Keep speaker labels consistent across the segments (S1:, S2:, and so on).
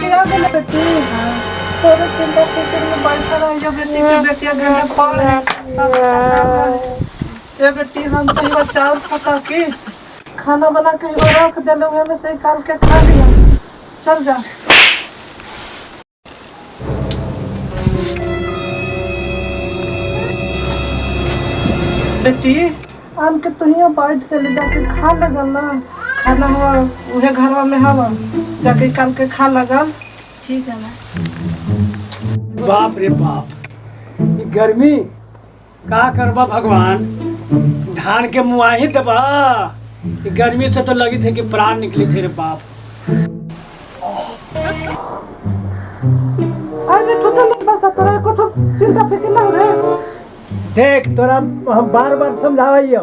S1: के आ गेल बेटी। तोरे चिंता फिक्र में बैठा रही जो बेटी के बेटिया गेल पढ़े। ए बेटी हम तो हिवा चावल पका के खाना बना के हिवा रख देलहुँ, हमें से निकाल के खा लिया। चल जा। बेटी आन के तो हियाँ बैठ के ले जाके खा लगल ना, खाना हुआ उहे घरवा में हवा जाके निकाल के खा लगल।
S2: ठीक है माँ।
S3: बाप रे बाप, गर्मी का करबा भगवान, धान के मुआही दबा। गर्मी से तो लगी थे कि प्राण निकली थे रे बाप।
S1: अरे ठुठल बस तोरा को तो चिंता फिक्र ना रे।
S3: देख तोरा हम बार बार समझावइयो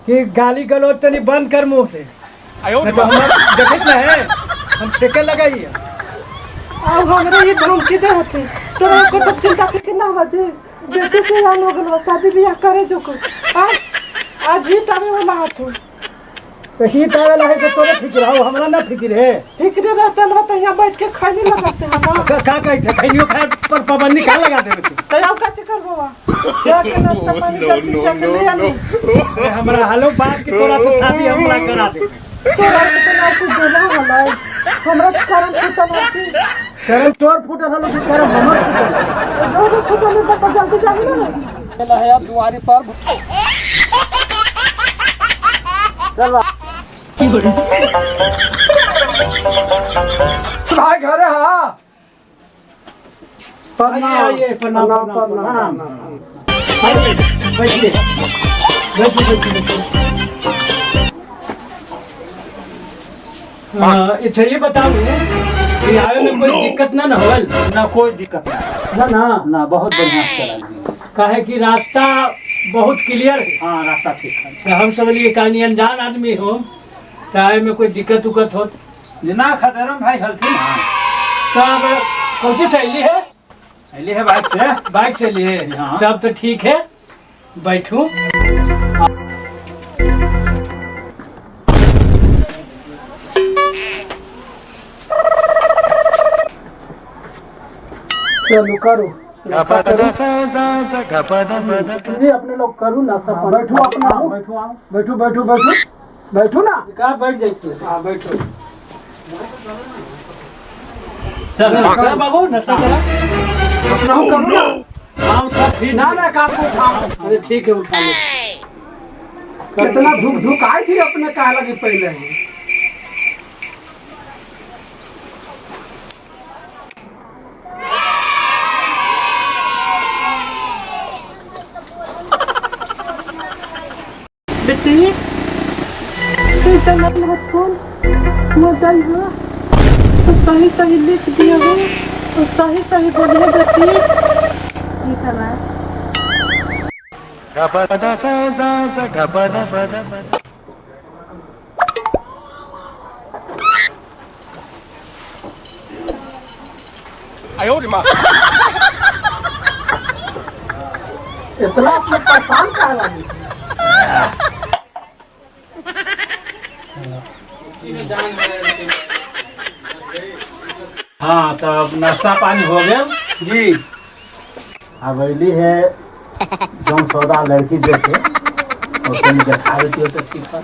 S3: कि गाली गलौज तनी बंद कर मुंह से। तो हम देखत ना है, हम सेके लगाइए।
S1: अब हमरा ये धमकी दे हथे, तोरा को तो चिंता फिक्र ना हो जे बेटे से आन हो गेल शादी ब्याह करे जो को आज ही तबे वाला हथु।
S3: तो ही तावे लगे के तोरे फिक्र हो, हमरा ना फिक्र है।
S1: फिक्र रहता ना तो यहां बैठ के खाने लगाते हैं ना।
S3: का कहते थे खैनियो खाए पर पाबंदी का लगा देबे तू?
S1: तो अब का चक्कर बाबा जाके नाश्ता पानी जल्दी जाके ले आनी।
S3: हमरा हालो बात के तोरा से शादी हमरा करा दे।
S1: तोरा के ना कुछ देना होला, हमरा करम फूटल हती।
S3: करम तोर फूटल हलो कि करम हमर फूटल?
S1: दोनों फूटल बस जल्दी जाबी ना।
S4: है अब दुआरी पर चल भाई घरे। हाँ
S3: प्रणाम प्रणाम प्रणाम। बैठिए बैठिए बैठिए। अच्छा ये बताओ कि आवे में कोई दिक्कत ना ना होल?
S5: ना कोई दिक्कत
S3: ना ना
S5: ना, बहुत बढ़िया चला।
S3: काहे कि रास्ता बहुत क्लियर है।
S5: हाँ रास्ता ठीक है।
S3: तो हम सब लिए कहानी अनजान आदमी हो तो आए में कोई दिक्कत उक्कत हो
S5: ना। खतरम भाई हलथी ना।
S3: तब कौन से अली है?
S5: अली है बाइक से।
S3: बाइक से लिए। हाँ। तब तो ठीक है, बैठू।
S4: चलो करो
S3: अपने लोग करू ना सब।
S4: बैठो अपना,
S3: बैठो आओ,
S4: बैठो बैठो बैठो बैठो ना।
S3: कहाँ बैठ जाइए?
S4: हाँ बैठो।
S3: चल बाबू नाश्ता करा
S4: अपना करू ना।
S3: हाँ सब ठीक
S4: ना ना का को उठाओ।
S3: अरे ठीक है उठा लो।
S4: कितना धुक धुक आई थी अपने कहा लगी पहले ही।
S1: बेटी कैसा मतलब फोन मोबाइल हो तो सही सही लिख दिया हो तो सही सही बोलिए बेटी।
S2: ठीक है माँ।
S4: इतना अपने परेशान कहा लगी?
S5: हाँ तो अब नाश्ता पानी हो गया
S3: जी।
S5: अब अली है जो सौदा लड़की देखे और तुम दिखा देती हो तो ठीक है।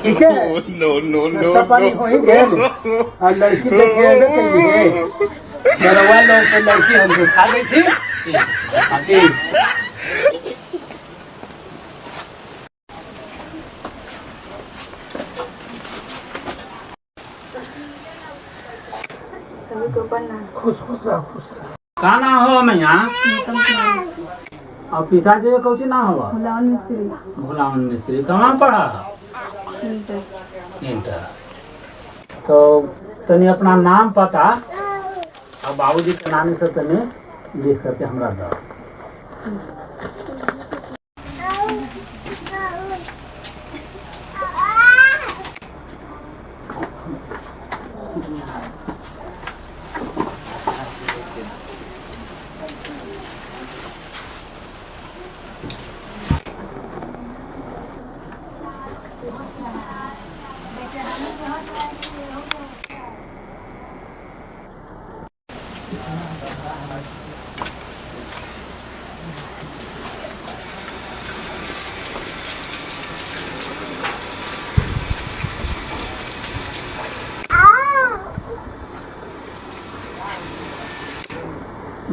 S3: ठीक है
S6: नो नो नो
S3: नाश्ता पानी हो ही गया और लड़की देखे अबे कहीं है बरवा लोग तो लड़की हम दिखा दी थी।
S4: खुश खुश रहो खुश रहो।
S5: का ना हो मैया? और पिताजी के कौची ना हो?
S2: भुलावन मिस्त्री।
S5: भुलावन मिस्त्री कहाँ पढ़ा?
S2: इंटर।
S5: इंटर। तो तनी अपना नाम पता और बाबूजी के नाम से तनी लिख करके हमरा दो।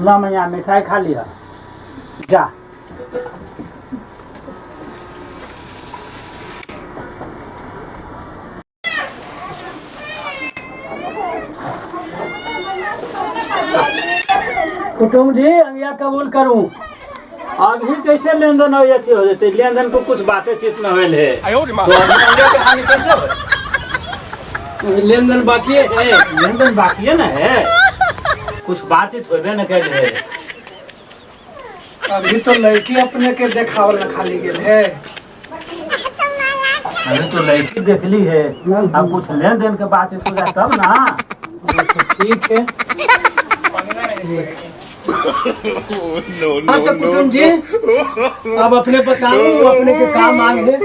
S5: ना मैया मिठाई खा लिया जा। कुटुम्ब जी अंगिया कबूल करूं। अभी कैसे लेन देन हो अथी हो जते, लेन देन को कुछ बातें चीत में होल है तो अंगिया के हानि कैसे हो?
S3: लेन देन बाकी है,
S5: लेन देन बाकी है ना है, कुछ बातचीत होबे न कर है।
S4: अभी तो लड़की अपने के देखावल न खाली गेल है।
S5: अभी तो लड़की देख ली है, अब कुछ लेन देन के बातचीत हो जाए तब ना।
S3: ठीक है। हाँ तो कुटुम्ब जी अब अपने बताओ अपने के का मांग है?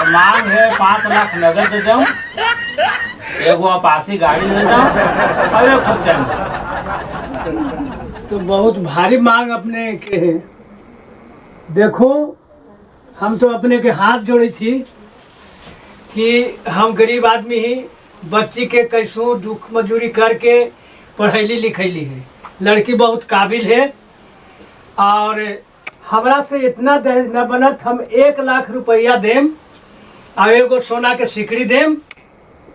S5: मांग है 5 लाख नगद दे दो, एगो अपासी गाड़ी दे दो और एक चैन।
S3: तो बहुत भारी मांग अपने के है। देखो हम तो अपने के हाथ जोड़े थी कि हम गरीब आदमी ही, बच्ची के कैसों दुख मजदूरी करके पढ़ैली लिखैली है, लड़की बहुत काबिल है और हमरा से इतना दहेज न बनत, हम 1 लाख रुपया देम आ एगो सोना के सिकड़ी देम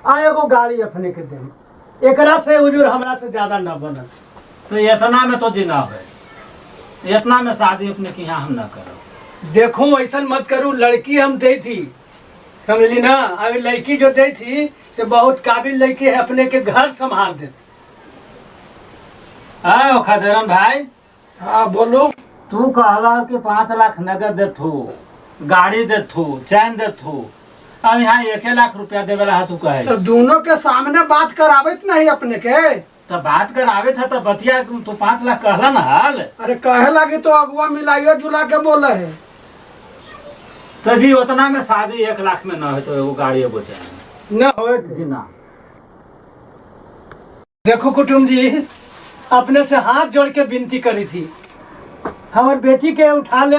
S3: आ एगो गाड़ी अपने के देम, एकरा से हुजूर हमरा से ज्यादा न बनत।
S5: तो इतना में तो जीना है, इतना में शादी अपने के यहाँ हम न करो।
S3: देखो ऐसा मत करूँ, लड़की हम दे थी समझली ना, अभी लड़की जो दे थी से बहुत काबिल लड़की है, अपने के घर संभाल देती।
S5: खदेरन भाई।
S4: हाँ बोलो।
S5: तू कहला कि 5 लाख नगद देथू, गाड़ी देथू, चैन देथू, अब यहाँ 1 लाख रुपया देवेला है तू कहे।
S4: तो दोनों के सामने बात करावित नहीं अपने के?
S5: तो बात करावे था तो बतिया तू 5 लाख कहला ना हाल।
S4: अरे कहे लगे तो अगुआ मिलाइयो जुला के बोले है।
S5: तो जी उतना में शादी 1 लाख में न हो तो एगो गाड़ी एगो चैन
S3: न हो
S5: जी ना।
S3: देखो कुटुम्ब जी अपने से हाथ जोड़ के विनती करी थी, हमार बेटी के उठा ले,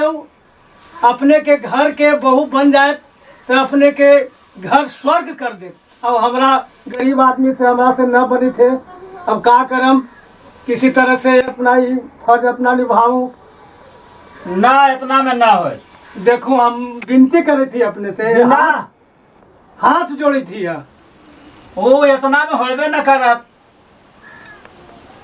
S3: अपने के घर के बहू बन जाए तो अपने के घर स्वर्ग कर दे। अब हमारा गरीब आदमी से हमरा से न बनी थे, अब का करम, किसी तरह से अपना ही फर्ज अपना निभाऊं
S5: ना, इतना में ना हो।
S3: देखो हम विनती करे थी अपने से, हाथ जोड़ी थी।
S5: ओ इतना में होबे न करत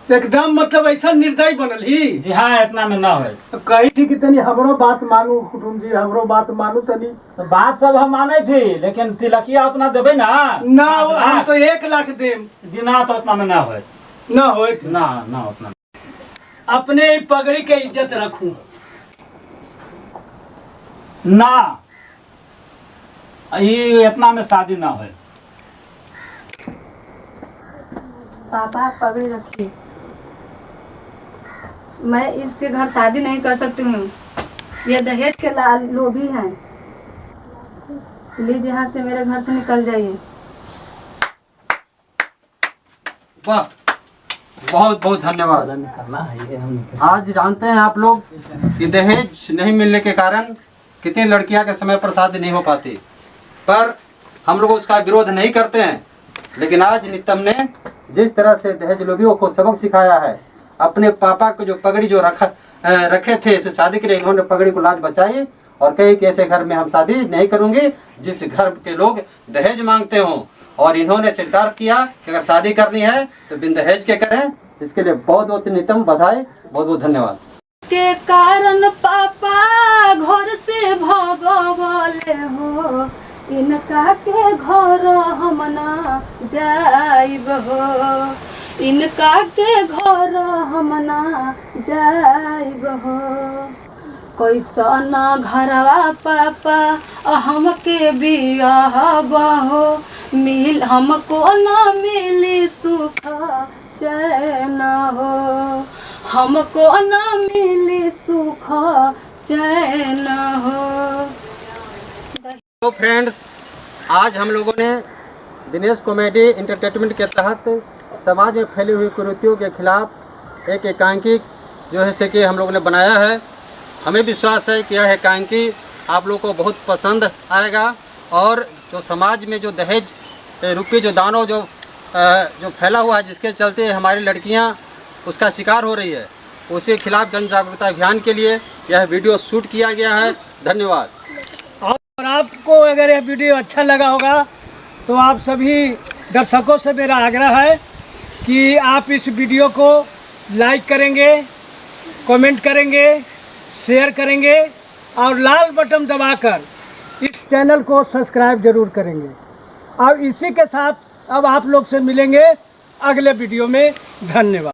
S3: एकदम, मतलब ऐसा निर्दयी बनल ही
S5: जी। हाँ इतना में ना हो।
S3: कही थी कि तनी हमरो बात मानू कुटुम्ब जी, हमरो बात मानू तनी।
S5: तो बात सब हम माने थी लेकिन तिलकिया उतना देबे ना
S3: ना, हम तो 1 लाख देम
S5: जी ना, तो उतना में ना हो
S3: ना हो
S5: ना ना उतना।
S3: अपने पगड़ी के इज्जत रखूं
S5: ना, ये इतना में शादी ना हो।
S2: पापा पगड़ी रखिए, मैं इसके घर शादी नहीं कर सकती हूँ, ये दहेज के लोभी हैं। प्लीज यहाँ से मेरे घर से निकल जाइए।
S6: वाह, बहुत बहुत धन्यवाद। आज जानते हैं आप लोग कि दहेज नहीं मिलने के कारण कितनी लड़कियां के समय पर शादी नहीं हो पाती, पर हम लोग उसका विरोध नहीं करते हैं। लेकिन आज नितम ने जिस तरह से दहेज लोभियों को सबक सिखाया है, अपने पापा को जो पगड़ी जो रखे थे इस शादी के लिए, इन्होंने पगड़ी को लाज बचाई और कही कि ऐसे घर में हम शादी नहीं करूँगी जिस घर के लोग दहेज मांगते हों। और इन्होंने चरितार्थ किया कि अगर शादी करनी है तो बिन दहेज के करें। इसके लिए बहुत बहुत नितम बधाई, बहुत बहुत धन्यवाद।
S2: के कारण पापा घर से भगवले हो, इनका के घर हम ना जाइब हो, इनका के घर हम ना जाइब हो। कैसन घरवा पापा हमके बियाह हो, मिल हमको ना मिली सुख चैन हो, हमको ना मिली सुख चैन हो।
S6: तो फ्रेंड्स, आज हम लोगों ने दिनेश कॉमेडी एंटरटेनमेंट के तहत समाज में फैली हुई कुरीतियों के खिलाफ एक एकांकी जो है से कि हम लोगों ने बनाया है। हमें विश्वास है कि यह एकांकी आप लोगों को बहुत पसंद आएगा। और जो समाज में जो दहेज रूपी जो दानव जो फैला हुआ है, जिसके चलते हमारी लड़कियां उसका शिकार हो रही है। उसी के खिलाफ जन जागरूकता अभियान के लिए यह वीडियो शूट किया गया है। धन्यवाद।
S3: और आपको अगर यह वीडियो अच्छा लगा होगा तो आप सभी दर्शकों से मेरा आग्रह है कि आप इस वीडियो को लाइक करेंगे, कमेंट करेंगे, शेयर करेंगे और लाल बटन दबाकर इस चैनल को सब्सक्राइब जरूर करेंगे। और इसी के साथ अब आप लोग से मिलेंगे अगले वीडियो में। धन्यवाद।